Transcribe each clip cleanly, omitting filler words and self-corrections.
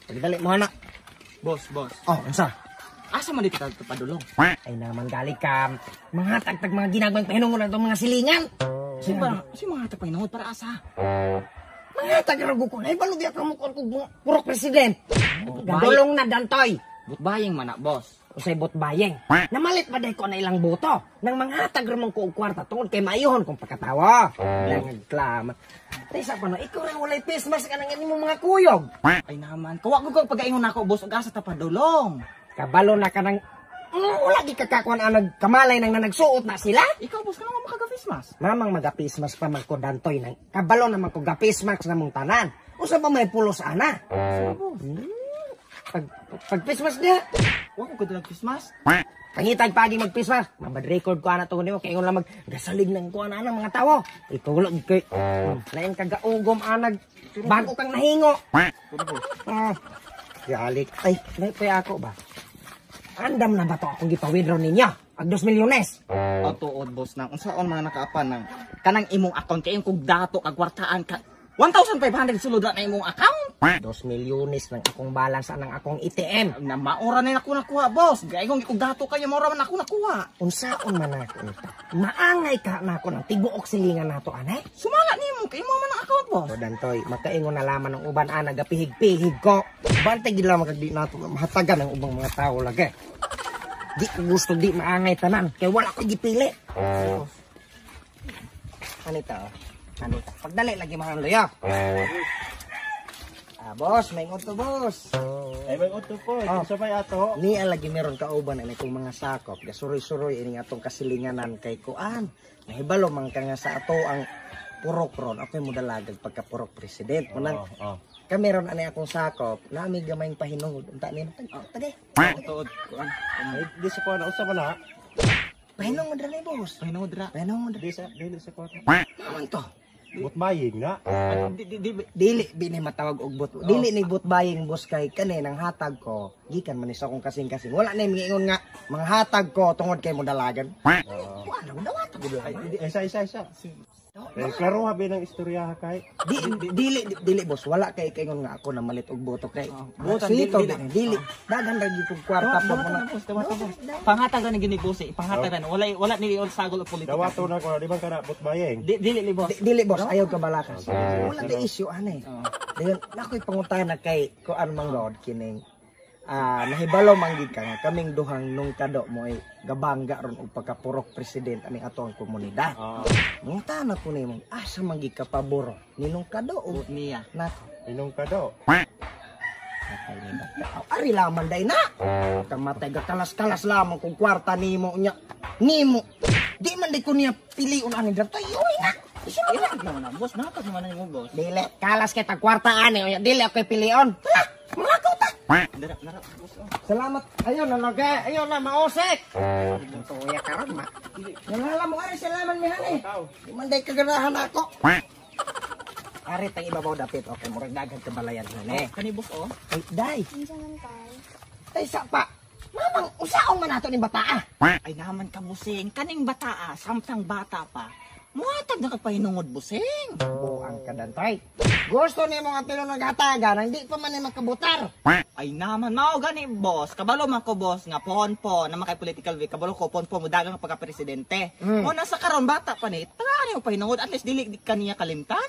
Pagdali mo anak. Boss, boss. Oh, unsa? Asa man dito ta padulong? Ay naman gali ka. Mga tagtag mga ginagmang pahinungod ang mga silingan. Si ba, si mga tag pahinungod para asa? Mga tagrag ko na ibalo biya ka mo kung purok president. Gadulong na dantoy. Butbayeng man na, boss. Usay bot bayeng. Namalit ba day ko na ilang boto? Nang mga tagramong ko og kwarta tungod kay maayuhon kong pagkatawa. Nagklama. Taysa pa no, ikaw rin walay face mask ka nang imong mga kuyog. Ay naman, kawa ko kag pagaingon nako, boss, ug asa ta padulong? Kabalo na ka ng wala di kakakuan ang nagkamalay nang nanagsuot na sila. Ikaw, boss, kanang makaga-face mask. Mamang maga-face mask pa man ko dantoy nang kabalo naman ko ga-face mask namong tanan. Usa pa may pulos ana. Sige, boss. Pag face mask niya, Wa ko kadag face mask. Pangitag pagi mag face mask. Mabad record ko ana to nimo kay ingon lang mag gasalig ng kuan ana mga tawo. Ikaw wala gid kay lain kagaugom anag bago kang nahingo. Ah, galik. Ay, may pa ako ba? Andam na ba to akong gipa-withdraw ninyo? Ag 2 milyones. O tuod, boss, nang unsaon mga nakaapan nang kanang imong account kay kog dato kag kwartaan ka 1,500 sulod na imong account. 2 milyones ng akong balance anang akong ATM. Na maura na ako nakuha, boss. Gayong kog dato kayo maura man ako nakuha. Unsaon man ako nito? Maangay ka na ako ng tibuok silingan nato anay. Sumala nimo kay imo man ang account, boss. O dantoy, makaingon na laman ng uban ana gapihig-pihig ko. Bantay gid lamang kag di nato mahatagan ang ubang mga tao lagi. Di ko gusto di maangay tanan kay wala ko gipili. Ano ito? Ano ito? Pagdali lagi mga luya. Ah, boss, may ngot to, boss. Ay, may utto po. Oh. Sa may ato. Ni ang lagi meron kauban ani kong mga sakop. Gasuroy-suroy ini atong kasilinganan kay kuan. Nahibalo man ka nga sa ato ang purok ron. Ako'y modalagag pagka purok president. Munang Oh, oh. kami ron ani akong sakop, nami gamayng pahinungod. Unta ni tagay. O tuod kuan. Ay, di sa kuwan. Usa man na. Pahinungod ra ni boss. Pahinungod ra. Pahinungod ra. Di sa, dili sa kuwan. Naman to. Butmaying na. Di di di Dili bini matawag og bot. Dili ni bot buying boss kay kani nang hatag ko. Gikan man ni sa akong kasing-kasing. Wala na miingon nga mga hatag ko tungod kay mo dalagan. Wala mo dawat gud Ay, di, ay, isa, isa, isa. Eh, klaro habi ng istorya ha kay. Di, dili dili boss, wala kay kaingon nga ako na malit og boto kay. Boto, Sito, dili, dili. Daghan ra gyud kog kwarta po Dawatan mo na, boss, dawatan, boss. Panghatagan ni gini, boss, eh. Panghatagan wala wala ni sagol og politika. Dawato na ko na. Di ba ka na butmaying? Di dili ni boss. Dili boss, ayaw ka balakas. Wala kay issue ani. Dayon nakoy pangutana kay kuan man god kining nahibalo man gid ka nga kaming duhang nung kado mo ay gabangga ron og pagkapurok president ani ato ang komunidad. Ah, Mangutana ko nimo, asa man gid ka pabor ni nung kado og Bot niya. nako. Inong ka do. Patay ni bata. Ari laman day na. Kamatay ga kalas-kalas lamang kung kwarta nimo nya. Nimo. Di man di ko niya piliun ani dito. Yoy na. Isunod na. Dili naman na, boss, nahatag naman na nimo, boss. Dili, kalas kay tag kwarta ani. Oya, dili ako pilion. Tara, mulakaw ta. Dara nara, boss. Oh. Salamat. Ayun na lagi. Ayun na maosek. Tuya karon ma. Nangala mo ari salaman mi hani. Di man day kaganahan ako. Ari tang ibabaw dapit. Okay, murag daghan kabalayan hani. Kani, boss, oh. Ay, day. Unsa man kay? Tay sa pa. Mamang usaong man nato ning bataa. Ay naman ka, busing. Kaning bata ah, samtang bata pa. Muhatag na kapahinungod, busing. Buang ka dantay. Gusto nimo nga pilo naghatagan, hindi pa man ni makabutar. Ay naman, mao gani, boss. Kabalo man ko, boss, nga ponpo na makay political way. Kabalo ko ponpo mo dagang pagka-presidente. O nasa karon bata pa ni, tagaan mo pahinungod, at least dili di kaniya kalimtan.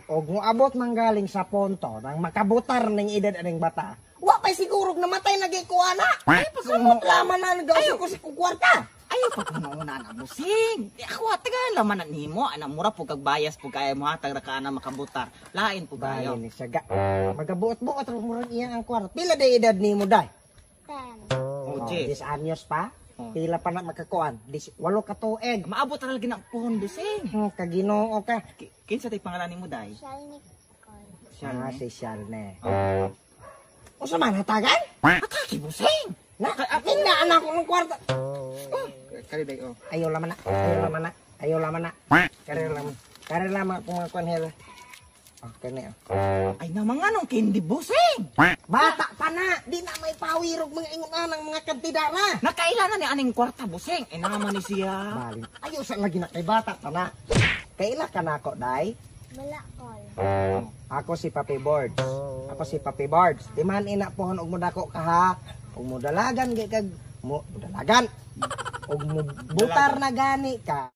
Og moabot man galing sa ponto nang makabutar ning edad aning bata. Wa pay siguro namatay lagi ko ana. Ay, pag Samot laman na nagausap ko si kwarta. Ayaw pag una na, busing. Di ako tagaan laman na nimo, ana mura po kag bias po kay mo hatag ra ka ana makabutar. Lain po kayo. Bayan ni siya ga. Magabuot-buot ra murag iya ang kwarta. Pila day edad nimo day? 10. Oh, Oh, Jay. 10 anyos pa. Oh. Pila pa na makakuan? Dis, 8 ka tuig. Maabot ra lagi na pohon, busing. Kaginoo ka. Kinsa tay pangalan nimo, day? Shall Nicole. Ah, si Shalne. Oh. Usa man hatagan? Atake, busing. Na, akin na anak ko ng kwarta. Kali day, oh. Ayaw laman na. Ayaw laman na. Ayaw laman na. Kare laman. Kare laman kung mga kuan hela. Okay na. Oh. Ay naman nga nung candy, busing. Bata pa na. Di na may pawirog mga ingon anang mga kantida na. Nakailan na ni aning kwarta, busing. Eh naman ni siya. Balin. Ayaw sa lagi na kay bata pa na. Kaila ka na ako, day? Wala kol. Ako si Papi Boards. Ako si Papi Boards. Di man ina pohon og modako ka ha. Og modalagan gay kag mo dalagan. Og mo butar na gani ka.